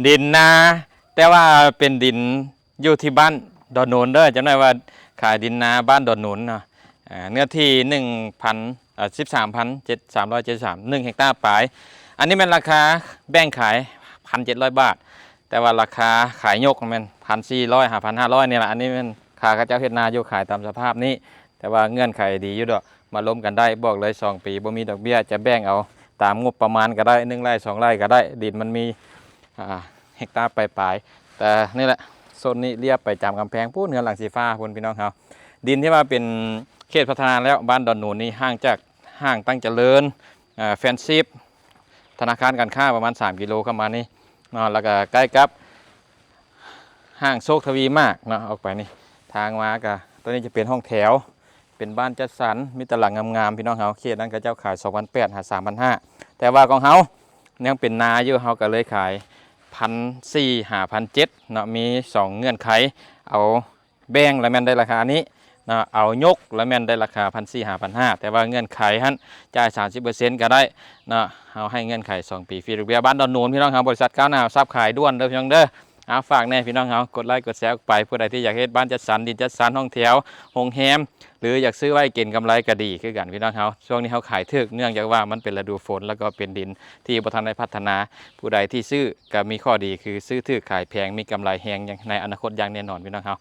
ດິນນາ ແຕ່ວ່າເປັນດິນຢູ່ທີ່ບ້ານດອນໂນນເດີ. ຈຳໄດ້ວ່າຂາຍດິນນາບ້ານດອນໂນນເນາະ. ອ່າ ເນື້ອທີ່ໜຶ່ງພັນ ເອີ ສິບສາມພັນເຈັດ ສາມຮ້ອຍເຈັດສິບສາມ ໜຶ່ງເຮັກຕາປາຍ. ອັນນີ້ແມ່ນລາຄາແບ່ງຂາຍພັນເຈັດຮ້ອຍບາດ ແຕ່ວ່າລາຄາຂາຍຍົກແມ່ນພັນສີ່ຮ້ອຍ ຫາພັນຫ້າຮ້ອຍນີ້ລະ. ອັນນີ້ແມ່ນຄ່າເຂົາເຈົ້າເຮັດນາຢູ່ ຂາຍຕາມສະພາບນີ້ ແຕ່ວ່າເງື່ອນໄຂດີຢູ່ດອກ ມາລົມກັນໄດ້. ບອກເລີຍ ສອງປີບໍ່ມີດອກເບ້ຍ ຈະແບ່ງເອົາຕາມງົບປະມານກໍໄດ້ ໜຶ່ງໄຮ່ ສອງໄຮ່ກໍໄດ້. ດິນມັນມີ ອ່າ ເຮັກຕາປາຍໆ ແຕ່ນີ້ແຫຼະ ໂຊນນີ້ລຽບໄປຈາມກຳແພງພຸ້ນ ເຮືອນຫຼັງສີຟ້າພຸ້ນ ພີ່ນ້ອງເຮົາ. ດິນທີ່ວ່າເປັນເຂດພັດທະນາແລ້ວ ບ້ານດອນໂນນນີ້ ຫ່າງຈາກ ຫ່າງຕັ້ງຈະເລີນ ເອີ ແຟນຊີບ ທະນາຄານການຄ້າປະມານສາມກິໂລເຂົ້າມານີ້ເນາະ ແລ້ວກໍໃກ້ກັບຫ້າງໂຊກທະວີມາກເນາະ. ອອກໄປນີ້ ທາງມາກໍ ຕົວນີ້ຈະເປັນຫ້ອງແຖວ ເປັນບ້ານຈັດສັນ ມີແຕ່ຫຼັງງາມໆ ພີ່ນ້ອງເຮົາ. ເຂດນັ້ນເຂົາເຈົ້າຂາຍສອງພັນແປດ ຫາ ສາມພັນຫ້າ ແຕ່ວ່າຂອງເຮົາຍັງເປັນນາຢູ່ ເຮົາກໍເລີຍຂາຍພັນສີ່ ຫາ ພັນເຈັດເນາະ. ມີສອງເງື່ອນໄຂ ເອົາ ແບ່ງລະແມ່ນໄດ້ລາຄານີ້ເນາະ ເອົາຍົກລະແມ່ນໄດ້ລາຄາພັນສີ່ ຫາ ພັນຫ້າ ແຕ່ວ່າເງື່ອນໄຂຫັ້ນ ຈ່າຍສາມສິບເປີເຊັນກໍໄດ້ເນາະ. ເຮົາໃຫ້ເງື່ອນໄຂສອງປີ ຟຣີທຸກເບ້ຍ. ບ້ານດອນໂນນ ພີ່ນ້ອງເຮົາ ບໍລິສັດກ້າວໜ້າ ຊັບຂາຍດ່ວນເດີ ພີ່ນ້ອງເດີ. ເອົາ ຝາກແດ່ ພີ່ນ້ອງເຮົາ ກົດໄລກົດແຊອອກໄປ. ຜູ້ໃດທີ່ຢາກເຮັດບ້ານຈັດສັນ ດິນຈັດສັນ ຫ້ອງແຖວ ໂຮງແຮມ ຫຼື ຢາກຊື້ໄວ້ເກັງກຳໄລກໍດີຄືກັນ ພີ່ນ້ອງເຮົາ. ຊ່ວງນີ້ເຮົາຂາຍຖືກ ເນື່ອງຈາກວ່າມັນເປັນລະດູຝົນ ແລ້ວກໍເປັນດິນທີ່ບໍ່ທັນໄດ້ພັດທະນາ. ຜູ້ໃດທີ່ຊື້ກໍມີຂໍ້ດີ ຄືຊື້ຖືກຂາຍແພງ ມີກຳໄລແຮງໃນອະນາຄົດຢ່າງແນ່ນອນ ພີ່ນ້ອງເຮົາ.